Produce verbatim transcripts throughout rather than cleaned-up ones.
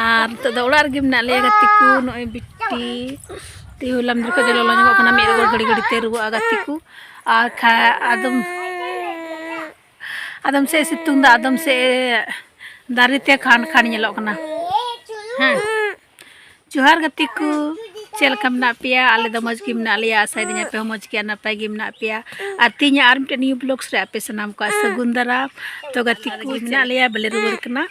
ᱟᱨ ᱱᱤᱛᱚᱜ ᱫᱚ ᱚᱲᱟᱜ ᱨᱮᱜᱮ ᱢᱮᱱᱟᱜ ᱞᱮᱭᱟ ᱜᱟᱛᱮ ᱠᱚ᱾ ᱱᱚᱜᱼᱚᱭ ᱵᱤᱴᱤ ᱛᱮ ᱦᱚᱞᱟ ᱢᱟᱫᱷᱮᱨ ᱠᱷᱚᱱ ᱡᱚᱞᱚ ᱧᱚᱜᱚᱜ ᱠᱟᱱᱟ, ᱢᱤᱫ ᱨᱚᱜᱚᱲ ᱜᱷᱟᱹᱲᱤ ᱜᱷᱟᱹᱲᱤ ᱛᱮ ᱨᱩᱣᱟᱹᱜᱼᱟ ᱜᱟᱛᱮ ᱠᱚ᱾ ᱟᱨ ᱠᱷᱟ ᱟᱫᱚᱢ ᱟᱫᱚᱢ ᱥᱮᱫ ᱥᱤᱛᱩᱝ ᱫᱟ, ᱟᱫᱚᱢ ᱥᱮᱫ ᱫᱟᱨᱮ ᱛᱮ ᱠᱷᱟᱱ ᱠᱷᱟᱱ ᱧᱮᱞᱚᱜ ᱠᱟᱱᱟ᱾ ᱦᱮᱸ, ᱡᱚᱦᱟᱨ ᱜᱟᱛᱮ ᱠᱚ, ᱪᱮᱫ ᱞᱮᱠᱟ ᱢᱮᱱᱟᱜ ᱯᱮᱭᱟ? ᱟᱞᱮ ᱫᱚ ᱢᱚᱡᱽ ᱜᱮ ᱢᱮᱱᱟᱜ ᱞᱮᱭᱟ, ᱟᱥᱟᱭᱮᱫᱟᱹᱧ ᱟᱯᱮ ᱦᱚᱸ ᱢᱚᱡᱽ ᱜᱮ ᱟᱨ ᱱᱟᱯᱟᱭ ᱜᱮ ᱢᱮᱱᱟᱜ ᱯᱮᱭᱟ᱾ ᱟᱨ ᱛᱮᱦᱮᱧᱟᱜ ᱟᱨ ᱢᱤᱫᱴᱮᱱ new vlogs ᱨᱮ ᱟᱯᱮ ᱥᱟᱱᱟᱢ ᱠᱚ ᱥᱟᱹᱜᱩᱱ ᱫᱟᱨᱟᱢ᱾ ᱛᱚ ᱜᱟᱛᱮ ᱠᱚ, ᱢᱮᱱᱟᱜ ᱞᱮᱭᱟ, ᱵᱟᱞᱮ ᱨᱩᱣᱟᱹᱲ ᱠᱟᱱᱟ᱾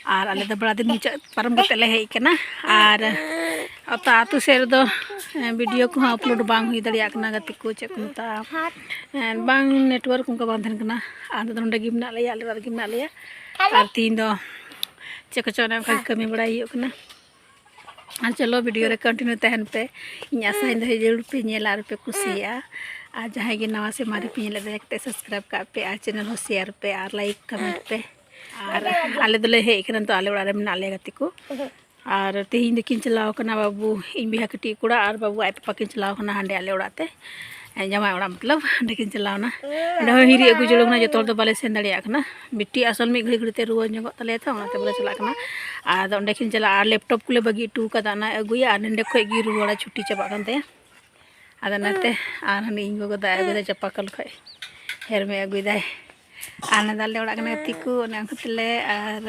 ᱟᱨ ᱟᱞᱮ ᱫᱚ ᱵᱟᱲᱟ ᱫᱤᱱ ᱢᱩᱪᱟᱹᱫ ᱯᱟᱨᱚᱢ ᱠᱟᱛᱮ ᱞᱮ ᱦᱮᱡ ᱠᱟᱱᱟ᱾ ᱟᱨ ᱚᱛᱟ ᱟᱹᱛᱩ ᱥᱮᱫ ᱨᱮᱫᱚ video ᱠᱚᱦᱚᱸ upload ᱵᱟᱝ ᱦᱩᱭ ᱫᱟᱲᱮᱭᱟᱜ ᱠᱟᱱᱟ ᱜᱟᱛᱮ ᱠᱚ, ᱪᱮᱫ ᱠᱚ ᱢᱮᱛᱟᱜᱼᱟ, ᱵᱟᱝ network ᱚᱱᱠᱟ ᱵᱟᱝ ᱛᱟᱦᱮᱱ ᱠᱟᱱᱟ᱾ ᱟᱨ ᱱᱤᱛᱚᱜ ᱫᱚ ᱱᱚᱸᱰᱮ ᱜᱮ ᱢᱮᱱᱟᱜ ᱞᱮᱭᱟ, ᱟᱞᱮ ᱚᱲᱟᱜ ᱨᱮᱜᱮ ᱢᱮᱱᱟᱜ ᱞᱮᱭᱟ᱾ ᱟᱨ ᱛᱮᱦᱮᱧ ᱫᱚ ᱪᱮᱫ ᱠᱚᱪᱚ ᱚᱱᱮ ᱚᱱᱠᱟ ᱜᱮ ᱠᱟᱹᱢᱤ ᱵᱟᱲᱟᱭ ᱦᱩᱭᱩᱜ ᱠᱟᱱᱟ᱾ ᱟᱨ ᱪᱚᱞᱚ, video ᱨᱮ continue ᱛᱟᱦᱮᱱ ᱯᱮ᱾ ᱤᱧ ᱟᱥᱟᱧ ᱫᱚᱦᱚᱭᱟ ᱡᱟᱹᱨᱩᱲ ᱯᱮ ᱧᱮᱞᱟ ᱟᱨ ᱯᱮ ᱠᱩᱥᱤᱭᱟᱜᱼᱟ᱾ ᱟᱨ ᱡᱟᱦᱟᱸᱭ ᱜᱮ ᱱᱟᱣᱟ ᱥᱮ ᱢᱟᱨᱮ ᱯᱮ ᱧᱮᱞᱮᱫ, ᱫᱟᱭᱟ ᱠᱟᱛᱮ subscribe ᱠᱟᱜ ᱯᱮ ᱟᱨ channel ᱦᱚᱸ share ᱯᱮ ᱟᱨ like comment ᱯᱮ᱾ ᱟᱨ ᱟᱞᱮ ᱫᱚᱞᱮ ᱦᱮᱡ ᱠᱟᱱᱟ ᱱᱤᱛᱚᱜ, ᱟᱞᱮ ᱚᱲᱟᱜ ᱨᱮ ᱢᱮᱱᱟᱜ ᱞᱮᱭᱟ ᱜᱟᱛᱮ ᱠᱚ᱾ ᱟᱨ ᱛᱮᱦᱮᱧ ᱫᱚᱠᱤᱱ ᱪᱟᱞᱟᱣ ᱠᱟᱱᱟ ᱵᱟᱹᱵᱩ, ᱤᱧ ᱵᱚᱭᱦᱟ ᱠᱟᱹᱴᱤᱡ ᱠᱚᱲᱟ ᱟᱨ ᱵᱟᱹᱵᱩ ᱟᱡ ᱯᱟᱯᱟ ᱠᱤᱱ ᱪᱟᱞᱟᱣ ᱠᱟᱱᱟ ᱦᱟᱸᱰᱮ ᱟᱞᱮ ᱚᱲᱟᱜ ᱛᱮ, ᱡᱟᱢᱟᱭ ᱚᱲᱟᱜ ᱢᱚᱛᱞᱚᱵ, ᱚᱸᱰᱮ ᱠᱤᱱ ᱪᱟᱞᱟᱣ ᱮᱱᱟ᱾ ᱚᱸᱰᱮ ᱦᱚᱸ ᱦᱤᱨᱤ ᱟᱹᱜᱩ ᱡᱟᱹᱨᱩᱲ ᱠᱟᱱᱟ, ᱡᱚᱛᱚ ᱦᱚᱲ ᱫᱚ ᱵᱟᱞᱮ ᱥᱮᱱ ᱫᱟᱲᱮᱭᱟᱜ ᱠᱟᱱᱟ᱾ ᱵᱤᱴᱤ ᱟᱥᱚᱞ ᱢᱤᱫ ᱜᱷᱟᱹᱲᱤ ᱜᱷᱟᱹᱲᱤ ᱛᱮ ᱨᱩᱣᱟᱹ ᱧᱚᱜᱚᱜ ᱛᱟᱞᱮᱭᱟ ᱛᱚ, ᱚᱱᱟᱛᱮ ᱵᱟᱞᱮ ᱪᱟᱞᱟᱜ ᱠᱟᱱᱟ᱾ ᱟᱫᱚ ᱚᱸᱰᱮ ᱠᱤᱱ ᱪᱟᱞᱟᱜᱼᱟ, ᱟᱨ laptop ᱠᱚᱞᱮ ᱵᱟᱹᱜᱤ ᱦᱚᱴᱚ ᱠᱟᱫᱟ, ᱚᱱᱟ ᱟᱹᱜᱩᱭᱟ ᱟᱨ ᱱᱚᱸᱰᱮ ᱠᱷᱚᱡ ᱜᱮ ᱨᱩᱣᱟᱹᱲᱟ, ᱪᱷᱩᱴᱤ ᱪᱟᱵᱟᱜ ᱠᱟᱱ ᱛᱟᱭᱟ᱾ ᱟᱫᱚ ᱚᱱᱟᱛᱮ ᱟᱨ ᱦᱟᱹᱱᱤ ᱤᱧ ᱜᱚᱜᱚ ᱫᱟᱜ ᱮ ᱟᱹᱜᱩᱭᱫᱟ ᱪᱟᱯᱟ ᱠᱚᱞ ᱠᱷᱚᱡ, ᱦᱮᱨᱢᱮ ᱟᱹᱜᱩᱭᱫᱟᱭ᱾ ᱟᱨ ᱱᱚᱸᱰᱮ ᱟᱞᱮ ᱚᱲᱟᱜ ᱠᱟᱱᱟ ᱜᱟᱛᱮ ᱠᱚ, ᱚᱱᱮ ᱚᱱᱠᱟ ᱛᱮᱞᱮ ᱟᱨ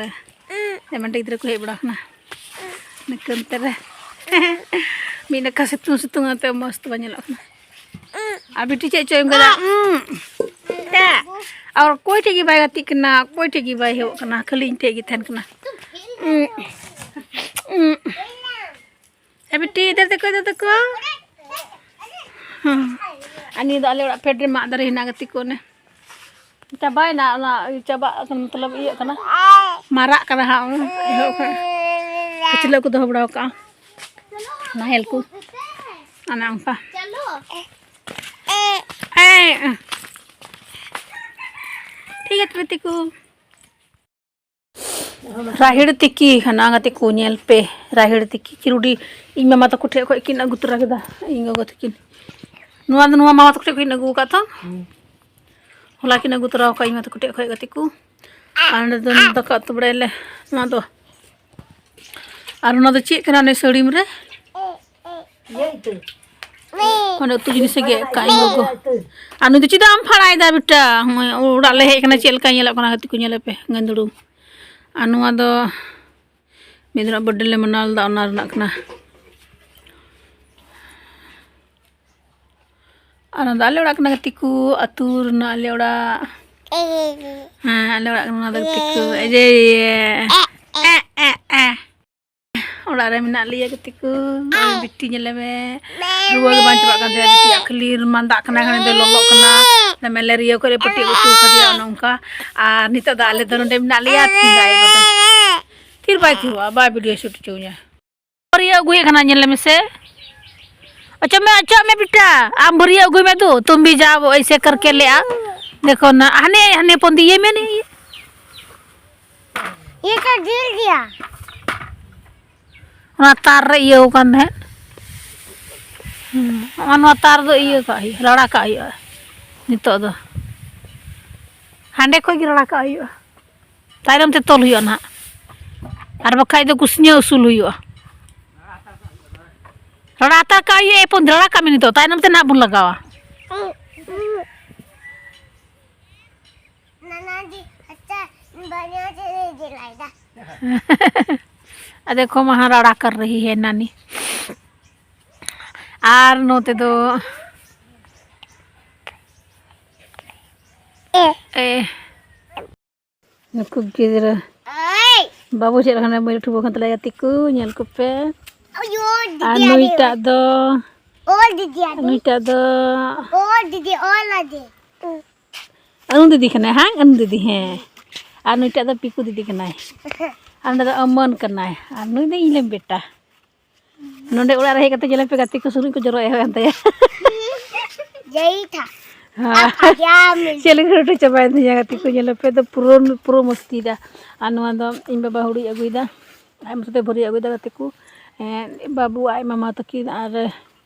ᱮᱢᱟᱱ ᱜᱤᱫᱽᱨᱟᱹ ᱠᱚ ᱦᱮᱡ ᱵᱟᱲᱟ ᱠᱟᱱᱟ᱾ ᱱᱤᱠᱟᱹᱱ ᱛᱮ ᱨᱮ ᱢᱤᱫ ᱱᱟᱠᱷᱟ ᱥᱤᱛᱩᱝ ᱥᱤᱛᱩᱝ ᱟᱛᱮ ᱢᱚᱡᱽ ᱛᱮ ᱵᱟᱝ ᱧᱮᱞᱚᱜ ᱠᱟᱱᱟ᱾ ᱟᱨ ᱵᱤᱴᱤ ᱪᱮᱫ ᱪᱚᱭ ᱮᱢ ᱠᱟᱫᱟ? ᱩᱸ, ᱪᱮᱫ? ᱟᱨ ᱚᱠᱚᱭ ᱴᱷᱮᱡ ᱜᱮ ᱵᱟᱭ ᱜᱟᱛᱮᱜ ᱠᱟᱱᱟ, ᱚᱠᱚᱭ ᱴᱷᱮᱡ ᱜᱮ ᱵᱟᱭ ᱦᱮᱡ ᱠᱟᱱᱟ, ᱠᱷᱟᱹᱞᱤ ᱤᱧ ᱴᱷᱮᱡ ᱜᱮ ᱛᱟᱦᱮᱱ ᱠᱟᱱᱟ᱾ ᱩᱸ, ᱩᱸ᱾ ᱮ ᱵᱤᱴᱤ, ᱤᱫᱷᱟᱨ ᱫᱮᱠᱷᱚ, ᱤᱫᱷᱟᱨ ᱫᱮᱠᱷᱚ᱾ ᱦᱩᱸ᱾ ᱟᱨ ᱱᱤᱭᱟᱹ ᱫᱚ ᱟᱞᱮ ᱚᱲᱟᱜ ᱯᱷᱮᱰ ᱨᱮ ᱢᱟᱫ ᱫᱟᱨᱮ ᱦᱮᱱᱟᱜ ᱜᱟᱛᱮ ᱠᱚ, ᱚᱱᱮ ᱪᱟᱵᱟᱭᱮᱱᱟ, ᱚᱱᱟ ᱪᱟᱵᱟᱜ ᱠᱟᱱᱟ, ᱢᱚᱛᱞᱚᱵ ᱤᱭᱟᱹᱜ ᱠᱟᱱᱟ, ᱢᱟᱨᱟᱜ ᱠᱟᱱᱟ ᱦᱟᱸᱜ, ᱚᱱᱟ ᱮᱦᱚᱵ ᱠᱷᱚᱱ ᱠᱷᱟᱹᱪᱞᱟᱹᱜ ᱠᱚ ᱫᱚᱦᱚ ᱵᱟᱲᱟ ᱠᱟᱜᱼᱟ, ᱱᱟᱦᱮᱞ ᱠᱚ, ᱚᱱᱮ ᱚᱱᱠᱟ᱾ ᱮᱭ, ᱴᱷᱤᱠ ᱜᱮᱭᱟ ᱛᱚᱵᱮ ᱛᱤᱠᱩ᱾ ᱨᱟᱦᱮᱲ ᱛᱤᱠᱤ ᱠᱟᱱᱟ ᱜᱟᱛᱮ ᱠᱚ, ᱧᱮᱞ ᱯᱮ᱾ ᱨᱟᱦᱮᱲ ᱛᱤᱠᱤ ᱪᱤᱨᱩᱰᱤ ᱤᱧ ᱢᱟᱢᱟ ᱛᱟᱠᱚ ᱴᱷᱮᱡ ᱠᱷᱚᱡ ᱠᱤᱱ ᱟᱹᱜᱩ ᱛᱚᱨᱟ ᱠᱮᱫᱟ, ᱤᱧ ᱜᱚᱜᱚ ᱛᱟᱹᱠᱤᱱ᱾ ᱱᱚᱣᱟ ᱫᱚ ᱱᱚᱣᱟ ᱢᱟᱢᱟ ᱛᱟᱠᱚ ᱴᱷᱮᱡ ᱠᱷᱚᱡ ᱠᱤᱱ ᱟᱹᱜᱩ ᱟᱠᱟᱫ ᱛᱚ᱾ ᱦᱚᱞᱟ ᱠᱤᱱ ᱟᱹᱜᱩ ᱛᱚᱨᱟ ᱟᱠᱟᱫ ᱤᱧ ᱢᱟ ᱛᱟᱠᱚ ᱴᱷᱮᱡ ᱠᱷᱚᱡ ᱜᱟᱛᱮ ᱠᱚ᱾ ᱟᱨ ᱱᱚᱸᱰᱮ ᱫᱚ ᱫᱟᱠᱟ ᱩᱛᱩ ᱵᱟᱲᱟᱭᱟᱞᱮ᱾ ᱱᱚᱣᱟ ᱫᱚ ᱟᱨ ᱚᱱᱟ ᱫᱚ ᱪᱮᱫ ᱠᱟᱱᱟ ᱚᱱᱮ ᱥᱟᱹᱲᱤᱢ ᱨᱮ? ᱚᱱᱟ ᱩᱛᱩ ᱡᱤᱱᱤᱥ ᱮ ᱜᱮᱫ ᱠᱟᱜ ᱤᱧ ᱜᱚᱜᱚ᱾ ᱟᱨ ᱱᱩᱭ ᱫᱚ ᱪᱮᱫᱟᱜ ᱮᱢ ᱯᱷᱟᱲᱟᱭᱮᱫᱟ ᱵᱮᱴᱟ? ᱦᱚᱸᱜᱼᱚᱭ ᱚᱲᱟᱜ ᱞᱮ ᱦᱮᱡ ᱠᱟᱱᱟ, ᱪᱮᱫ ᱞᱮᱠᱟ ᱧᱮᱞᱚᱜ ᱠᱟᱱᱟ ᱜᱟᱛᱮ ᱠᱚ, ᱧᱮᱞᱮ ᱯᱮ ᱜᱟᱹᱫᱩᱲᱩ᱾ ᱟᱨ ᱱᱚᱣᱟ ᱫᱚ ᱢᱤᱫ ᱫᱤᱱ ᱵᱟᱨᱛᱷᱰᱮ ᱞᱮ ᱢᱟᱱᱟᱣ ᱞᱮᱫᱟ, ᱚᱱᱟ ᱨᱮᱱᱟᱜ ᱠᱟᱱᱟ᱾ ᱟᱨ ᱚᱱᱟ ᱫᱚ ᱟᱞᱮ ᱚᱲᱟᱜ ᱠᱟᱱᱟ ᱜᱟᱛᱮ ᱠᱚ, ᱟᱹᱛᱩ ᱨᱮᱱᱟᱜ ᱟᱞᱮ ᱚᱲᱟᱜ᱾ ᱦᱮᱸ, ᱟᱞᱮ ᱚᱲᱟᱜ ᱠᱟᱱᱟ ᱚᱱᱟ ᱫᱚ ᱜᱟᱛᱮ ᱠᱚ᱾ ᱮ ᱡᱮ, ᱮ, ᱮ, ᱮ, ᱮ᱾ ᱚᱲᱟᱜ ᱨᱮ ᱢᱮᱱᱟᱜ ᱞᱮᱭᱟ ᱜᱟᱛᱮ ᱠᱚ᱾ ᱱᱚᱜᱼᱚᱭ ᱵᱤᱴᱤ ᱧᱮᱞᱮ ᱢᱮ, ᱨᱩᱣᱟᱹ ᱜᱮ ᱵᱟᱝ ᱪᱟᱵᱟᱜ ᱠᱟᱱ ᱛᱟᱭᱟ ᱵᱤᱴᱤᱭᱟᱜ, ᱠᱷᱟᱹᱞᱤ ᱢᱟᱸᱫᱟᱜ ᱠᱟᱱᱟ, ᱠᱷᱟᱹᱞᱤ ᱫᱚ ᱞᱚᱞᱚᱜ ᱠᱟᱱᱟ᱾ ᱚᱱᱟ ᱢᱮᱞᱮᱨᱤᱭᱟ ᱠᱚᱨᱮ ᱯᱟᱹᱴᱤ ᱚᱪᱚ ᱠᱟᱫᱮᱭᱟ, ᱚᱱᱮ ᱚᱱᱠᱟ᱾ ᱟᱨ ᱱᱤᱛᱚᱜ ᱫᱚ ᱟᱞᱮ ᱫᱚ ᱱᱚᱰᱮ ᱢᱮᱱᱟᱜ ᱞᱮᱭᱟ, ᱛᱷᱤᱨ ᱫᱟᱭ ᱵᱚᱞᱮ᱾ ᱛᱷᱤᱨ ᱵᱟᱭ ᱛᱷᱤᱨᱚᱜᱼᱟ, ᱵᱟᱭ ᱵᱷᱤᱰᱤᱭᱳ ᱥᱩᱴ ᱦᱚᱪᱚ ᱤᱧᱟ᱾ ᱵᱷᱟᱹᱨᱭᱟᱹ ᱟᱹᱜᱩᱭᱮᱫ ᱠᱟᱱᱟ, ᱧᱮᱞ ᱢᱮᱥᱮ᱾ ᱚᱪᱚᱜ ᱢᱮ, ᱚᱪᱚᱜ ᱢᱮ ᱵᱮᱴᱟ, ᱟᱢ ᱵᱷᱟᱹᱨᱭᱟᱹ ᱟᱹᱜᱩᱭ ᱢᱮ ᱫᱩ, ᱛᱩᱢ ᱵᱷᱤ ᱡᱟᱣ ᱮᱭᱥᱮ ᱠᱟᱨᱠᱮ ᱞᱮ ᱟ᱾ ᱫᱮᱠᱷᱚ ᱱᱟ, ᱦᱟᱱᱮ, ᱦᱟᱱᱮ ᱯᱚᱱᱫᱤ, ᱤᱭᱟᱹ ᱢᱮ ᱱᱤ, ᱤᱭᱟᱹ᱾ ये तो गिर गया। ᱚᱱᱟ ᱛᱟᱨ ᱨᱮ ᱤᱭᱟᱹᱣ ᱠᱟᱱ ᱛᱟᱦᱮᱸᱫ᱾ ᱦᱩᱸ, ᱱᱚᱜᱼᱚ ᱱᱚᱣᱟ ᱛᱟᱨ ᱫᱚ ᱤᱭᱟᱹ ᱠᱟᱜ ᱦᱩᱭᱩᱜᱼᱟ, ᱨᱟᱲᱟ ᱠᱟᱜ ᱦᱩᱭᱩᱜᱼᱟ ᱱᱤᱛᱚᱜ ᱫᱚ᱾ ᱦᱟᱸᱰᱮ ᱠᱷᱚᱡ ᱜᱮ ᱨᱟᱲᱟ ᱠᱟᱜ ᱦᱩᱭᱩᱜᱼᱟ, ᱛᱟᱭᱱᱚᱢ ᱛᱮ ᱛᱚᱞ ᱦᱩᱭᱩᱜᱼᱟ ᱱᱟᱦᱟᱜ, ᱟᱨ ᱵᱟᱠᱷᱟᱡ ᱫᱚ ᱠᱩᱥᱱᱤᱭᱟᱹ ᱩᱥᱩᱞ ᱦᱩᱭᱩᱜᱼᱟ᱾ ᱨᱟᱲᱟ ᱦᱟᱛᱟᱲ ᱠᱟᱜ ᱦᱩᱭᱩᱜᱼᱟ, ᱮ ᱯᱚᱱ, ᱨᱟᱲᱟ ᱠᱟᱜ ᱢᱮ ᱱᱤᱛᱚᱜ, ᱛᱟᱭᱱᱚᱢ ᱛᱮ ᱱᱟᱦᱟᱜ ᱵᱚᱱ ᱞᱟᱜᱟᱣᱟ᱾ ᱱᱟᱱᱟ ᱡᱤ, ᱟᱪᱪᱷᱟ, ᱵᱟᱱᱭᱟ ᱡᱤ ᱡᱤᱞᱟᱭᱫᱟ᱾ ᱟᱫᱚ ᱠᱚ ᱢᱟᱦᱟ ᱨᱟᱲᱟ ᱠᱟᱨ ᱨᱟᱦᱤ ᱦᱮ ᱱᱟᱱᱤ᱾ ᱟᱨ ᱱᱚᱛᱮ ᱫᱚ ᱮ᱾ ᱮ, ᱱᱩᱠᱩ ᱜᱤᱫᱽᱨᱟᱹ᱾ ᱵᱟᱹᱵᱩ ᱪᱮᱫ ᱞᱮᱠᱟᱱᱟᱭ, ᱢᱟᱹᱭ ᱞᱟᱹᱴᱩ ᱵᱟᱹᱵᱩ ᱠᱟᱱ ᱛᱟᱞᱮᱭᱟ, ᱜᱟᱛᱮ ᱠᱚ ᱧᱮᱞ ᱠᱚᱯᱮ᱾ ᱟᱨ ᱱᱩᱭᱴᱟᱜ ᱫᱚ, ᱳ ᱫᱤᱫᱤ, ᱟᱹᱰᱤ᱾ ᱱᱩᱭᱴᱟᱜ ᱫᱚ ᱳ ᱫᱤᱫᱤ, ᱳ ᱞᱟᱫᱮ᱾ ᱟᱹᱱᱩ ᱫᱤᱫᱤ ᱠᱟᱱᱟᱭ, ᱦᱟᱝ? ᱟᱹᱱᱩ ᱫᱤᱫᱤ, ᱦᱮᱸ᱾ ᱟᱨ ᱱᱩᱭᱴᱟᱜ ᱫᱚ ᱯᱤᱠᱩ ᱫᱤᱫᱤ ᱠᱟᱱᱟᱭ᱾ ᱟᱨ ᱱᱩᱭᱴᱟᱜ ᱫᱚ ᱟᱹᱢᱟᱹᱱ ᱠᱟᱱᱟᱭ᱾ ᱟᱨ ᱱᱩᱭ ᱫᱚ ᱤᱧ ᱨᱮᱱ ᱵᱮᱴᱟ᱾ ᱱᱚᱰᱮ ᱚᱲᱟᱜ ᱨᱮ ᱦᱮᱡ ᱠᱟᱛᱮ ᱧᱮᱞᱮ ᱯᱮ, ᱜᱟᱛᱮ ᱠᱚ ᱥᱩᱱᱩᱡ ᱠᱚ ᱡᱚᱨᱚ ᱮᱦᱚᱵ ᱮᱱ ᱛᱟᱭᱟ᱾ ᱡᱟᱹᱭ ᱛᱷᱟ᱾ ᱦᱮᱸ᱾ ᱟᱯᱟ ᱡᱟᱢ᱾ ᱪᱮᱫ ᱞᱮᱠᱟ ᱞᱟᱹᱴᱩ ᱪᱟᱵᱟᱭᱮᱱ ᱛᱤᱧᱟ ᱜᱟᱛᱮ ᱠᱚ, ᱧᱮᱞᱮ ᱯᱮ, ᱫᱚ ᱯᱩᱨᱟᱹ, ᱯᱩᱨᱟᱹ ᱢᱚᱥᱛᱤᱭᱮᱫᱟ᱾ ᱟᱨ ᱱᱚᱣᱟ ᱫᱚ ᱤᱧ ᱵᱟᱵᱟ ᱦᱩᱲᱩᱭ ᱟᱹᱜᱩᱭᱮᱫᱟ, ᱟᱡ ᱢᱚᱛᱚ ᱛᱮ ᱵᱷᱟᱹᱨᱤ ᱟᱹᱜᱩᱭᱮᱫᱟ ᱜᱟᱛᱮ ᱠᱚ᱾ ᱮᱸ, ᱵᱟᱹᱵᱩ, ᱟᱡ ᱢᱟᱢᱟ ᱛᱟᱹᱠᱤᱱ ᱟᱨ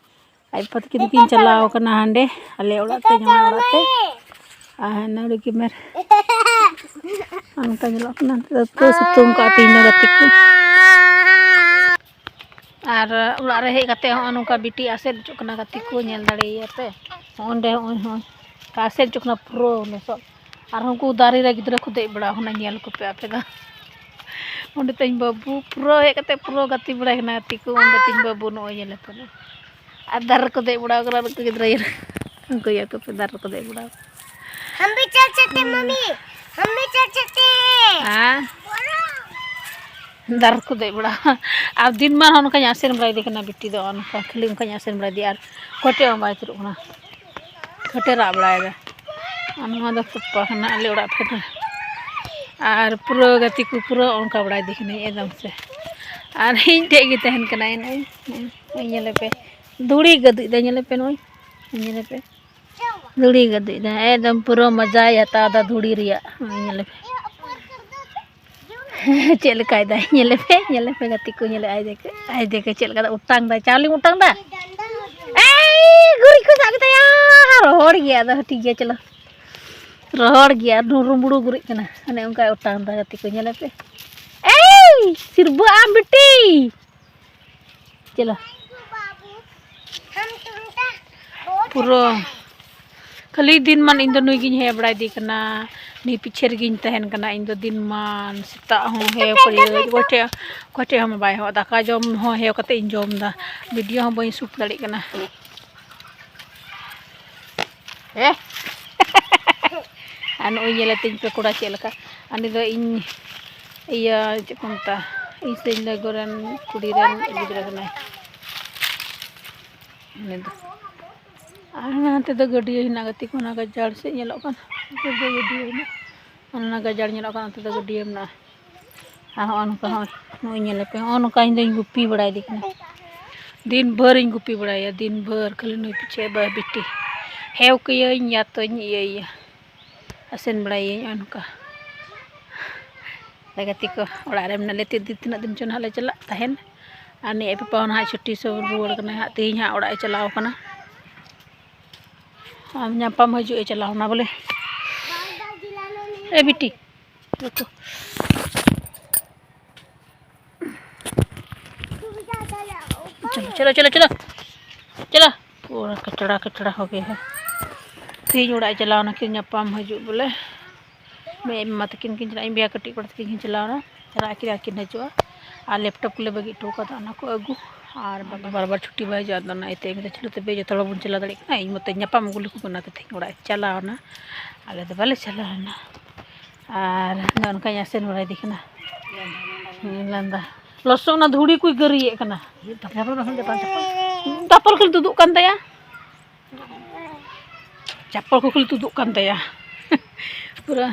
ᱟᱡ ᱵᱟᱵᱟ ᱛᱟᱹᱠᱤᱱ ᱫᱚᱠᱤᱱ ᱪᱟᱞᱟᱣ ᱠᱟᱱᱟ ᱦᱟᱸᱰᱮ ᱟᱞᱮ ᱚᱲᱟᱜ ᱛᱮ, ᱡᱟᱶᱟᱭ ᱚᱲᱟᱜ ᱛᱮ᱾ ᱟᱨ ᱱᱚᱰᱮ ᱜᱮ ᱢᱮᱨ-, ᱚᱱᱠᱟ ᱧᱮᱞᱚᱜ ᱠᱟᱱᱟ᱾ ᱱᱚᱛᱮ ᱫᱚ ᱯᱩᱨᱟᱹ ᱥᱤᱛᱩᱝ ᱠᱟᱜᱼᱟ ᱛᱮᱦᱮᱧ ᱫᱚ ᱜᱟᱛᱮ ᱠᱚ᱾ ᱟᱨ ᱚᱲᱟᱜ ᱨᱮ ᱦᱮᱡ ᱠᱟᱛᱮ ᱦᱚᱸᱜᱼᱚ ᱱᱚᱝᱠᱟ ᱵᱤᱴᱤ ᱟᱥᱮᱫ ᱦᱚᱪᱚᱜ ᱠᱟᱱᱟ, ᱜᱟᱛᱮ ᱠᱚ, ᱧᱮᱞ ᱫᱟᱲᱮᱭᱟᱭᱟ ᱯᱮ᱾ ᱦᱚᱸᱜᱼᱚᱸᱰᱮ, ᱦᱚᱸᱜᱼᱚᱭ, ᱦᱚᱸᱜᱼᱚᱭ ᱟᱥᱮᱫ ᱦᱚᱪᱚᱜ ᱠᱟᱱᱟ ᱯᱩᱨᱟᱹ ᱞᱚᱥᱚᱫ᱾ ᱟᱨ ᱩᱱᱠᱩ ᱫᱟᱨᱮ ᱨᱮ ᱜᱤᱫᱽᱨᱟᱹ ᱠᱚ ᱫᱮᱡ ᱵᱟᱲᱟᱣ ᱠᱟᱱᱟ, ᱧᱮᱞ ᱠᱚᱯᱮ ᱟᱯᱮ ᱫᱚ᱾ ᱚᱸᱰᱮ ᱛᱤᱧ ᱵᱟᱹᱵᱩ ᱯᱩᱨᱟᱹ ᱦᱮᱡ ᱠᱟᱛᱮ ᱯᱩᱨᱟᱹ ᱜᱟᱛᱮ ᱵᱟᱲᱟᱭ ᱠᱟᱱᱟ ᱜᱟᱛᱮ ᱠᱚ᱾ ᱚᱸᱰᱮ ᱛᱤᱧ ᱵᱟᱹᱵᱩ ᱱᱚᱜᱼᱚᱭ ᱧᱮᱞᱮ ᱯᱮ᱾ ᱟᱨ ᱫᱟᱨᱮ ᱨᱮᱠᱚ ᱫᱮᱡ ᱵᱟᱲᱟᱣ ᱠᱟᱱᱟ ᱩᱱᱠᱩ ᱜᱤᱫᱽᱨᱟᱹ, ᱧᱮᱞ, ᱩᱱᱠᱩ ᱤᱭᱟᱹ ᱠᱚᱯᱮ ᱫᱟᱨᱮ ᱨᱮᱠᱚ ᱫᱮᱡ ᱵᱟᱲᱟᱣ ᱠᱟᱱᱟ᱾ हम भी चढ़ सकते हैं, मम्मी। हम भी चढ़ सकते हैं। ᱦᱮᱸ? ᱫᱟᱨᱮ ᱨᱮᱠᱚ ᱫᱮᱡ ᱵᱟᱲᱟ᱾ ᱟᱨ ᱫᱤᱱ ᱢᱟ ᱦᱚᱸ ᱱᱚᱝᱠᱟᱧ ᱟᱥᱮᱱ ᱵᱟᱲᱟᱭᱮᱫᱮ ᱠᱟᱱᱟ ᱵᱤᱴᱤ ᱫᱚ, ᱱᱚᱝᱠᱟ ᱠᱷᱟᱹᱞᱤ ᱚᱱᱠᱟᱧ ᱟᱥᱮᱱ ᱵᱟᱲᱟᱭᱮᱫᱮᱭᱟ ᱟᱨ ᱚᱠᱚᱭ ᱴᱷᱮᱡ ᱦᱚᱸ ᱵᱟᱭ ᱛᱩᱨᱩᱜ ᱠᱟᱱᱟ᱾ ᱚᱠᱚᱭ ᱴᱷᱮᱡ ᱨᱟᱜ ᱵᱟᱲᱟᱭᱮᱫᱟ᱾ ᱟᱨ ᱱᱚᱣᱟ ᱫᱚ ᱯᱟᱯᱟ ᱠᱟᱱᱟ ᱟᱞᱮ ᱚᱲᱟᱜ ᱯᱷᱮᱰ ᱨᱮ᱾ ᱟᱨ ᱯᱩᱨᱟᱹ ᱜᱟᱛᱮ ᱠᱚ ᱯᱩᱨᱟᱹ ᱚᱱᱠᱟ ᱵᱟᱲᱟᱭᱮᱫᱮ ᱠᱟᱹᱱᱟᱹᱧ ᱮᱠᱫᱚᱢ ᱥᱮ᱾ ᱟᱨ ᱤᱧ ᱴᱷᱮᱡ ᱜᱮ ᱛᱟᱦᱮᱱ ᱠᱟᱱᱟᱭ ᱱᱚᱜᱼᱚᱭ᱾ ᱱᱚᱜᱼᱚᱭ ᱧᱮᱞᱮ ᱯᱮ, ᱫᱷᱩᱲᱤ ᱜᱟᱹᱫᱩᱡ ᱫᱟᱭ, ᱧᱮᱞᱮ ᱯᱮ ᱱᱚᱜᱼᱚᱭ, ᱧᱮᱞᱮ ᱯᱮ᱾ ᱫᱷᱩᱲᱤ ᱜᱟᱹᱫᱩᱡ ᱫᱟᱭ, ᱮᱠᱫᱚᱢ ᱯᱩᱨᱟᱹ ᱢᱟᱡᱟᱭ ᱦᱟᱛᱟᱣ ᱫᱟ ᱫᱷᱩᱲᱤ ᱨᱮᱭᱟᱜ᱾ ᱧᱮᱞᱮ ᱯᱮ᱾ ᱪᱮᱫ ᱞᱮᱠᱟᱭ ᱫᱟᱭ, ᱧᱮᱞᱮ ᱯᱮ, ᱧᱮᱞᱮ ᱯᱮ ᱜᱟᱛᱮ ᱠᱚ, ᱧᱮᱞᱮ ᱟᱭ ᱫᱮᱠᱮ, ᱟᱭ ᱫᱮᱠᱮ ᱪᱮᱫ ᱞᱮᱠᱟ ᱫᱚ ᱚᱴᱟᱝ ᱫᱟᱭ, ᱪᱟᱣᱞᱮᱢ ᱚᱴᱟᱝ ᱫᱟ? ᱮᱭ, ᱜᱩᱨᱤᱡ ᱠᱚ ᱥᱟᱵ ᱠᱮᱫᱟᱭᱟ, ᱨᱚᱦᱚᱲ ᱜᱮᱭᱟ, ᱟᱫᱚ ᱴᱷᱤᱠ ᱜᱮᱭᱟ, ᱪᱚᱞᱚ᱾ ᱨᱚᱦᱚᱲ ᱜᱮᱭᱟ, ᱟᱨ ᱨᱩᱢᱵᱩᱲᱩ ᱜᱩᱨᱤᱡ ᱠᱟᱱᱟ, ᱚᱱᱮ ᱚᱱᱠᱟᱭ ᱚᱴᱟᱝ ᱫᱟ ᱜᱟᱛᱮ ᱠᱚ, ᱧᱮᱞᱮ ᱯᱮ᱾ ᱮᱭ, ᱥᱤᱨᱵᱟᱹ ᱟᱢ ᱵᱤᱴᱤ᱾ ᱪᱚᱞᱚ᱾ ᱯᱩᱨᱟᱹ ᱠᱷᱟᱹᱞᱤ ᱫᱤᱱ ᱢᱟᱱ ᱤᱧ ᱫᱚ ᱱᱩᱭ ᱜᱤᱧ ᱦᱮᱭᱟ ᱵᱟᱲᱟᱭᱮᱫᱮ ᱠᱟᱱᱟ, ᱱᱩᱭ ᱯᱤᱪᱷᱮ ᱨᱮᱜᱤᱧ ᱛᱟᱦᱮᱱ ᱠᱟᱱᱟ ᱤᱧ ᱫᱚ ᱫᱤᱱ ᱢᱟᱱ᱾ ᱥᱮᱛᱟᱜ ᱦᱚᱸ ᱦᱮᱭ ᱠᱚ ᱤᱭᱟᱹ, ᱚᱠᱚᱭ ᱴᱷᱮᱡ, ᱚᱠᱚᱭ ᱴᱷᱮᱡ ᱦᱚᱸ ᱵᱟᱭ ᱦᱚᱦᱚ, ᱫᱟᱠᱟ ᱡᱚᱢ ᱦᱚᱸ ᱦᱮᱭ ᱠᱟᱛᱮ ᱤᱧ ᱡᱚᱢ ᱮᱫᱟ, ᱵᱷᱤᱰᱤᱭᱳ ᱦᱚᱸ ᱵᱟᱹᱧ ᱥᱩᱴ ᱫᱟᱲᱮᱭᱟᱜ ᱠᱟᱱᱟ᱾ ᱦᱮᱸ᱾ ᱟᱨ ᱱᱩᱭ ᱧᱮᱞᱮ ᱛᱤᱧ ᱯᱮ ᱠᱚᱲᱟ ᱪᱮᱫ ᱞᱮᱠᱟ, ᱟᱨ ᱩᱱᱤ ᱫᱚ ᱤᱧ ᱤᱭᱟᱹ ᱪᱮᱫ ᱠᱚ ᱢᱮᱛᱟᱜᱼᱟ, ᱤᱧ ᱥᱟᱹᱧ ᱞᱟᱹᱜᱩ ᱨᱮᱱ ᱠᱩᱲᱤ ᱨᱮᱱ ᱜᱤᱫᱽᱨᱟᱹ ᱠᱟᱱᱟᱭ ᱩᱱᱤ ᱫᱚ᱾ ᱟᱨ ᱦᱟᱱᱛᱮ ᱫᱚ ᱜᱟᱹᱰᱭᱟᱹ ᱦᱮᱱᱟᱜᱼᱟ, ᱜᱟᱛᱮ ᱠᱚ, ᱚᱱᱟ ᱜᱟᱡᱟᱲ ᱥᱮᱫ ᱧᱮᱞᱚᱜ ᱠᱟᱱᱟ, ᱚᱱᱛᱮ ᱫᱚ ᱜᱟᱹᱰᱭᱟᱹ ᱦᱮᱱᱟᱜᱼᱟ, ᱚᱱᱟ ᱜᱟᱡᱟᱲ ᱧᱮᱞᱚᱜ ᱠᱟᱱᱟ, ᱚᱱᱛᱮ ᱫᱚ ᱜᱟᱹᱰᱭᱟᱹ ᱢᱮᱱᱟᱜᱼᱟ᱾ ᱟᱨ ᱦᱚᱸᱜᱼᱚ ᱱᱚᱝᱠᱟ ᱦᱚᱸ ᱱᱚᱜᱼᱚᱭ ᱧᱮᱞ ᱯᱮ, ᱦᱚᱸᱜᱼᱚ ᱱᱚᱝᱠᱟ ᱤᱧ ᱫᱚᱧ ᱜᱩᱯᱤ ᱵᱟᱲᱟᱭᱮᱫᱮ ᱠᱟᱱᱟ, ᱫᱤᱱ ᱵᱷᱳᱨ ᱤᱧ ᱜᱩᱯᱤ ᱵᱟᱲᱟᱭᱟ, ᱫᱤᱱ ᱵᱷᱳᱨ ᱠᱷᱟᱹᱞᱤ ᱱᱩᱭ ᱯᱤᱪᱷᱮ ᱵᱟ ᱵᱤᱴᱤ ᱦᱮᱣ ᱠᱟᱹᱭᱟᱹᱧ ᱭᱟ ᱛᱚᱧ ᱤᱭᱟᱹᱭᱟ, ᱟᱥᱮᱱ ᱵᱟᱲᱟᱭᱟᱹᱧ ᱱᱚᱜᱼᱚ ᱱᱚᱝᱠᱟ᱾ ᱟᱞᱮ ᱜᱟᱛᱮ ᱠᱚ ᱚᱲᱟᱜ ᱨᱮ ᱢᱮᱱᱟᱜ ᱞᱮ ᱛᱮ, ᱛᱤᱱᱟᱹᱜ ᱫᱤᱱ ᱪᱚ ᱱᱟᱦᱟᱜ ᱞᱮ ᱪᱟᱞᱟᱜ ᱛᱟᱦᱮᱱ᱾ ᱟᱨ ᱱᱤᱭᱟᱹ ᱯᱟᱯᱟ ᱦᱚᱸ ᱱᱟᱦᱟᱜ ᱪᱷᱩᱴᱤ ᱥᱚᱢᱚᱭ ᱨᱩᱣᱟᱹᱲ ᱠᱟᱱᱟᱭ ᱦᱟᱸᱜ, ᱛᱮᱦᱮᱧ ᱦᱟᱸᱜ ᱚᱲᱟᱜ ᱮ ᱪᱟᱞᱟᱣ ᱠᱟᱱᱟ᱾ ᱟᱨ ᱧᱟᱯᱟᱢ ᱦᱤᱡᱩᱜ ᱮ ᱪᱟᱞᱟᱣ ᱮᱱᱟ ᱵᱚᱞᱮ᱾ ᱮ ᱵᱤᱴᱤ, ᱫᱮᱠᱷᱚ᱾ ᱪᱚᱞᱚ, ᱪᱚᱞᱚ, ᱪᱚᱞᱚ᱾ ᱪᱚᱞᱚ᱾ ᱯᱩᱨᱟᱹ ᱠᱟᱪᱲᱟ, ᱠᱟᱪᱲᱟ ᱦᱚ ᱜᱮ ᱦᱮ᱾ ᱛᱮᱦᱮᱧ ᱚᱲᱟᱜ ᱮ ᱪᱟᱞᱟᱣ ᱮᱱᱟ, ᱠᱤᱱ ᱧᱟᱯᱟᱢ ᱦᱤᱡᱩᱜ ᱵᱚᱞᱮ᱾ ᱢᱮ ᱢᱟ ᱛᱟᱹᱠᱤᱱ ᱠᱤᱱ ᱪᱟᱞᱟᱜᱼᱟ, ᱤᱧ ᱵᱚᱭᱦᱟ ᱠᱟᱹᱴᱤᱡ ᱠᱚᱲᱟ ᱛᱟᱹᱠᱤᱱ ᱠᱤᱱ ᱪᱟᱞᱟᱣ ᱮᱱᱟ᱾ ᱪᱟᱞᱟᱜ ᱟᱹᱠᱤᱱ ᱟᱨ ᱠᱤᱱ ᱦᱤᱡᱩᱜᱼᱟ᱾ ᱟᱨ ᱞᱮᱯᱴᱚᱯ ᱠᱚᱞᱮ ᱵᱟᱹᱜᱤ ᱦᱚᱴᱚ ᱠᱟᱫᱟ, ᱚᱱᱟ ᱠᱚ ᱟᱹᱜᱩ᱾ ᱟᱨ ᱵᱟᱵᱟ ᱵᱟᱨ ᱵᱟᱨ ᱪᱷᱩᱴᱤ ᱵᱟᱭ ᱦᱤᱡᱩᱜᱼᱟ, ᱟᱫᱚ ᱚᱱᱟ ᱤᱭᱟᱹᱛᱮ ᱤᱧ ᱫᱚ ᱪᱚᱞᱚ ᱛᱚᱵᱮ ᱡᱚᱛᱚ ᱦᱚᱲ ᱵᱚᱱ ᱪᱟᱞᱟᱣ ᱫᱟᱲᱮᱭᱟᱜ ᱠᱟᱱᱟ, ᱤᱧ ᱢᱚᱛᱚᱧ ᱧᱟᱯᱟᱢ ᱟᱹᱜᱩ ᱞᱮᱠᱚ ᱠᱟᱱᱟ ᱛᱮᱦᱮᱧ ᱚᱲᱟᱜ ᱮ ᱪᱟᱞᱟᱣ ᱮᱱᱟ᱾ ᱟᱞᱮ ᱫᱚ ᱵᱟᱞᱮ ᱪᱟᱞᱟᱣ ᱮᱱᱟ᱾ ᱟᱨ ᱱᱚᱜᱼᱚ ᱱᱚᱝᱠᱟᱧ ᱟᱥᱮᱱ ᱵᱟᱲᱟᱭᱮᱫᱮ ᱠᱟᱱᱟ᱾ ᱦᱮᱸ, ᱞᱟᱸᱫᱟ᱾ ᱞᱚᱥᱚᱫ ᱚᱱᱟ ᱫᱷᱩᱲᱤ ᱠᱚᱭ ᱜᱟᱹᱨᱤᱭᱮᱫ ᱠᱟᱱᱟ᱾ ᱫᱟᱯᱚᱞ ᱠᱷᱟᱹᱞᱤ ᱛᱩᱫᱩᱜ ᱠᱟᱱ ᱛᱟᱭᱟ᱾ ᱪᱟᱯᱚᱞ ᱠᱚ ᱠᱷᱟᱹᱞᱤ ᱛᱩᱫᱩᱜ ᱠᱟᱱ ᱛᱟᱭᱟ᱾ ᱯᱩᱨᱟᱹ᱾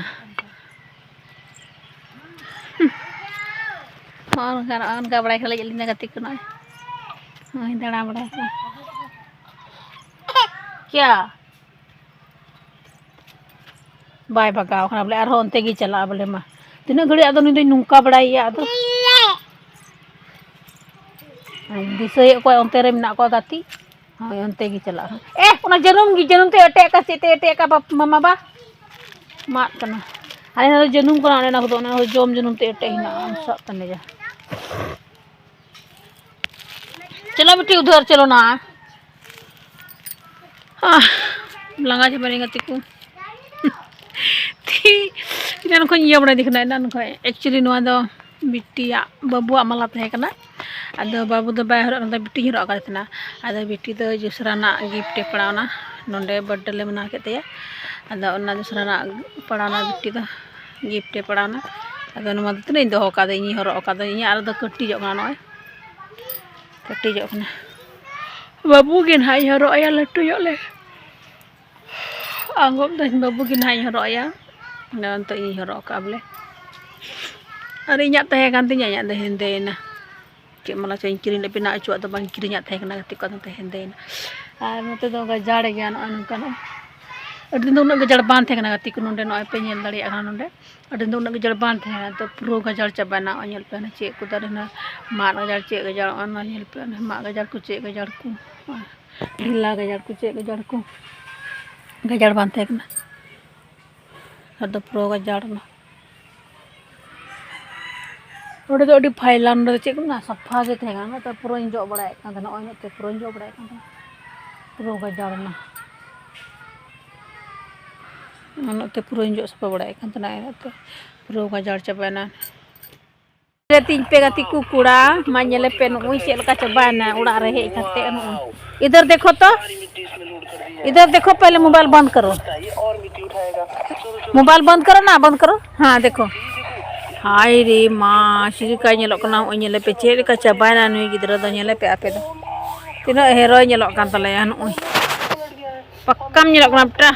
ᱦᱚᱸᱜᱼᱚ ᱱᱚᱝᱠᱟ, ᱱᱚᱜᱼᱚ ᱱᱚᱝᱠᱟ ᱵᱟᱲᱟᱭ ᱠᱷᱟᱹᱞᱤ ᱟᱹᱞᱤᱧ ᱫᱚ ᱜᱟᱛᱮ ᱠᱚ ᱱᱚᱜᱼᱚᱭ᱾ ᱱᱚᱜᱼᱚᱭ ᱫᱟᱬᱟ ᱵᱟᱲᱟᱭ ᱠᱚ᱾ ᱠᱭᱟ? ᱵᱟᱭ ᱵᱟᱜᱟᱣ ᱠᱟᱱᱟ ᱵᱚᱞᱮ, ᱟᱨᱦᱚᱸ ᱚᱱᱛᱮ ᱜᱮᱭ ᱪᱟᱞᱟᱜᱼᱟ ᱵᱚᱞᱮ᱾ ᱢᱟ, ᱛᱤᱱᱟᱹᱜ ᱜᱷᱟᱹᱲᱤᱡ ᱟᱫᱚ ᱱᱩᱭ ᱫᱚᱧ ᱱᱚᱝᱠᱟ ᱵᱟᱲᱟᱭᱮᱭᱟ ᱟᱫᱚ᱾ ᱫᱤᱥᱟᱹᱭᱮᱫ ᱠᱚᱣᱟ ᱚᱱᱛᱮ ᱨᱮ ᱢᱮᱱᱟᱜ ᱠᱚᱣᱟ ᱜᱟᱛᱮ᱾ ᱦᱳᱭ, ᱚᱱᱛᱮ ᱜᱮ ᱪᱟᱞᱟᱜᱼᱟ᱾ ᱮ, ᱚᱱᱟ ᱡᱟᱹᱱᱩᱢ ᱜᱮ, ᱡᱟᱹᱱᱩᱢ ᱛᱮ ᱮᱴᱮᱫ ᱟᱠᱟᱫ, ᱪᱮᱫ ᱛᱮ ᱮᱴᱮᱫ ᱟᱠᱟᱫ ᱵᱟᱯ-, ᱢᱟᱢᱟ ᱵᱟ? ᱢᱟᱫ ᱠᱟᱱᱟ᱾ ᱟᱞᱮ ᱚᱱᱟ ᱫᱚ ᱡᱟᱹᱱᱩᱢ ᱠᱟᱱᱟ, ᱚᱱᱮ ᱚᱱᱟ ᱠᱚᱫᱚ, ᱚᱱᱮ ᱚᱱᱟ ᱡᱚᱢ ᱡᱟᱹᱱᱩᱢ ᱛᱮ ᱮᱴᱮᱫ ᱦᱮᱱᱟᱜᱼᱟ, ᱥᱟᱵ ᱛᱟᱞᱮᱭᱟ᱾ ᱪᱚᱞᱚ ᱵᱤᱴᱤ, ᱩᱫᱷᱟᱨ ᱪᱚᱞᱚ ᱱᱟ᱾ ᱟᱦ, ᱞᱟᱸᱜᱟ ᱪᱟᱵᱟᱭᱮᱱᱟᱹᱧ ᱜᱟᱛᱮ ᱠᱚ᱾ ᱛᱤ, ᱮᱱᱟᱱ ᱠᱷᱚᱱ ᱤᱭᱟᱹ ᱵᱟᱲᱟᱭᱮᱫᱮ ᱠᱟᱱᱟ, ᱮᱱᱟᱱ ᱠᱷᱚᱱ᱾ Actually ᱱᱚᱣᱟ ᱫᱚ ᱵᱤᱴᱤᱭᱟᱜ, ᱵᱟᱹᱵᱩᱣᱟᱜ ᱢᱟᱞᱟ ᱛᱟᱦᱮᱸ ᱠᱟᱱᱟ᱾ ᱟᱫᱚ ᱵᱟᱹᱵᱩ ᱫᱚ ᱵᱟᱭ ᱦᱚᱨᱚᱜ ᱠᱟᱱ ᱛᱟᱦᱮᱸ, ᱵᱤᱴᱤᱧ ᱦᱚᱨᱚᱜ ᱟᱠᱟᱫ ᱛᱟᱦᱮᱱᱟ᱾ ᱟᱫᱚ ᱵᱤᱴᱤ ᱫᱚ ᱫᱚᱥᱨᱟᱱᱟᱜ gift ᱮ ᱯᱟᱲᱟᱣᱱᱟ, ᱱᱚᱰᱮ birthday ᱞᱮ ᱢᱟᱱᱟᱣ ᱠᱮᱫ ᱛᱟᱭᱟ᱾ ᱟᱫᱚ ᱚᱱᱟ ᱫᱚᱥᱨᱟᱱᱟᱜ ᱯᱟᱲᱟᱣᱱᱟ, ᱵᱤᱴᱤ ᱫᱚ gift ᱮ ᱯᱟᱲᱟᱣᱱᱟ᱾ ᱟᱫᱚ ᱱᱚᱣᱟ ᱫᱚ ᱛᱤᱱᱟᱹᱜ ᱤᱧ ᱫᱚᱦᱚ ᱠᱟᱫᱟ, ᱤᱧᱤᱧ ᱦᱚᱨᱚᱜ ᱠᱟᱫᱟ, ᱤᱧᱟᱹᱜ ᱟᱨ ᱫᱚ ᱠᱟᱹᱴᱤᱡᱚᱜ ᱠᱟᱱᱟ, ᱱᱚᱜᱼᱚᱭ ᱠᱟᱹᱴᱤᱡᱚᱜ ᱠᱟᱱᱟ᱾ ᱵᱟᱹᱵᱩ ᱜᱮ ᱱᱟᱦᱟᱜ ᱤᱧ ᱦᱚᱨᱚᱜ ᱟᱭᱟ ᱞᱟᱹᱴᱩ ᱧᱚᱜ ᱞᱮ᱾ ᱟᱸᱜᱚᱵ ᱫᱟᱹᱧ, ᱵᱟᱹᱵᱩ ᱜᱮ ᱱᱟᱦᱟᱜ ᱤᱧ ᱦᱚᱨᱚᱜ ᱟᱭᱟ᱾ ᱱᱚᱜᱼᱚᱭ ᱱᱤᱛᱚᱜ ᱤᱧ ᱦᱚᱨᱚᱜ ᱟᱠᱟᱫᱼᱟ ᱵᱚᱞᱮ᱾ ᱟᱨ ᱤᱧᱟᱹᱜ ᱛᱟᱦᱮᱸ ᱠᱟᱱ ᱛᱤᱧᱟᱹ, ᱤᱧᱟᱹᱜ ᱫᱚ ᱦᱮᱸᱫᱮᱭᱮᱱᱟ᱾ ᱪᱮᱫ ᱢᱟᱞᱟ ᱪᱚᱧ ᱠᱤᱨᱤᱧ ᱞᱮᱫ, ᱵᱮᱱᱟᱣ ᱦᱚᱪᱚᱣᱟᱜ ᱫᱚ ᱵᱟᱝ, ᱠᱤᱨᱤᱧᱟᱜ ᱛᱟᱦᱮᱸ ᱠᱟᱱᱟ ᱜᱟᱛᱮ ᱠᱚ, ᱟᱫᱚ ᱦᱮᱸᱫᱮᱭᱮᱱᱟ᱾ ᱟᱨ ᱱᱚᱛᱮ ᱫᱚ ᱜᱟᱡᱟᱲ ᱜᱮᱭᱟ, ᱱᱚᱜᱼᱚᱭ ᱱᱚᱝᱠᱟ ᱱᱚᱜᱼᱚᱭ᱾ ᱟᱹᱰᱤ ᱫᱤᱱ ᱫᱚ ᱩᱱᱟᱹᱜ ᱜᱟᱡᱟᱲ ᱵᱟᱝ ᱛᱟᱦᱮᱸ ᱠᱟᱱᱟ ᱜᱟᱛᱮ ᱠᱚ, ᱱᱚᱸᱰᱮ ᱱᱚᱜᱼᱚᱭ ᱯᱮ ᱧᱮᱞ ᱫᱟᱲᱮᱭᱟᱜ ᱠᱟᱱᱟ ᱱᱚᱸᱰᱮ᱾ ᱟᱹᱰᱤ ᱫᱤᱱ ᱫᱚ ᱩᱱᱟᱹᱜ ᱜᱟᱡᱟᱲ ᱵᱟᱝ ᱛᱟᱦᱮᱸ ᱠᱟᱱᱟ, ᱱᱤᱛᱚᱜ ᱯᱩᱨᱟᱹ ᱜᱟᱡᱟᱲ ᱪᱟᱵᱟᱭᱮᱱᱟ᱾ ᱱᱚᱜᱼᱚᱭ ᱧᱮᱞ ᱯᱮ, ᱚᱱᱟ ᱪᱮᱫ ᱠᱚ ᱫᱟᱨᱮ ᱦᱮᱱᱟᱜᱼᱟ, ᱢᱟᱫ ᱜᱟᱡᱟᱲ, ᱪᱮᱫ ᱜᱟᱡᱟᱲ, ᱚᱱᱟ ᱧᱮᱞ ᱯᱮ, ᱚᱱᱟ ᱢᱟᱫ ᱜᱟᱡᱟᱲ ᱠᱚ, ᱪᱮᱫ ᱜᱟᱡᱟᱲ ᱠᱚ, ᱰᱷᱮᱞᱟ ᱜᱟᱡᱟᱲ ᱠᱚ, ᱪᱮᱫ ᱜᱟᱡᱟᱲ ᱠᱚ, ᱜᱟᱡᱟᱲ ᱵᱟᱝ ᱛᱟᱦᱮᱸ ᱠᱟᱱᱟ᱾ ᱟᱫᱚ ᱯᱩᱨᱟᱹ ᱜᱟᱡᱟᱲ ᱮᱱᱟ᱾ ᱱᱚᱰᱮ ᱫᱚ ᱟᱹᱰᱤ ᱯᱷᱟᱭᱞᱟ, ᱱᱚᱰᱮ ᱫᱚ ᱪᱮᱫ ᱠᱚ ᱢᱮᱱᱟ, ᱥᱟᱯᱷᱟ ᱜᱮ ᱛᱟᱦᱮᱸ ᱠᱟᱱᱟ᱾ ᱱᱚᱛᱮ ᱯᱩᱨᱟᱹᱧ ᱡᱚᱜ ᱵᱟᱲᱟᱭᱮᱫ ᱠᱟᱱ ᱛᱟᱦᱮᱱᱟ, ᱱᱚᱜᱼᱚᱭ ᱱᱚᱛᱮ ᱯᱩᱨᱟᱹᱧ ᱡᱚᱜ ᱵᱟᱲᱟᱭᱮᱫ ᱠᱟᱱ ᱛᱟᱦᱮᱱᱟ, ᱯᱩᱨᱟᱹ ᱜᱟᱡᱟᱲ ᱮᱱᱟ᱾ ᱱᱚᱛᱮ ᱯᱩᱨᱟᱹᱧ ᱡᱚᱜ ᱥᱟᱯᱷᱟ ᱵᱟᱲᱟᱭᱮᱫ ᱠᱟᱱ ᱛᱟᱦᱮᱱᱟ, ᱱᱚᱛᱮ ᱯᱩᱨᱟᱹ ᱜᱟᱡᱟᱲ ᱪᱟᱵᱟᱭᱮᱱᱟ᱾ ᱨᱮ ᱛᱤᱧ ᱯᱮ ᱜᱟᱛᱮ ᱠᱚ ᱠᱚᱲᱟ, ᱢᱟ ᱧᱮᱞᱮ ᱯᱮ, ᱱᱚᱜᱼᱚᱭ ᱪᱮᱫ ᱞᱮᱠᱟ ᱪᱟᱵᱟᱭᱮᱱᱟ ᱚᱲᱟᱜ ᱨᱮ ᱦᱮᱡ ᱠᱟᱛᱮ᱾ ᱱᱚᱜᱼᱚᱭ, इधर देखो तो, इधर देखो, पहले मोबाइल बंद करो, मोबाइल बंद करो ना, बंद करो। हाँ, देखो। हाय रे माँ, ᱪᱮᱫ ᱞᱮᱠᱟ ᱧᱮᱞᱚᱜ ᱠᱟᱱᱟ᱾ ᱱᱚᱜᱼᱚᱭ ᱧᱮᱞᱮ ᱯᱮ, ᱪᱮᱫ ᱞᱮᱠᱟ ᱪᱟᱵᱟᱭᱮᱱᱟ ᱱᱩᱭ ᱜᱤᱫᱽᱨᱟᱹ ᱫᱚ᱾ ᱧᱮᱞᱮ ᱯᱮ ᱟᱯᱮ ᱫᱚ, ᱛᱤᱱᱟᱹᱜ ᱦᱮᱨᱚᱭ ᱧᱮᱞᱚᱜ ᱠᱟᱱ ᱛᱟᱞᱮᱭᱟ᱾ ᱱᱚᱜᱼᱚᱭ ᱯᱟᱠᱠᱟᱢ ᱧᱮᱞᱚᱜ ᱠᱟᱱᱟ ᱵᱮᱴᱟ᱾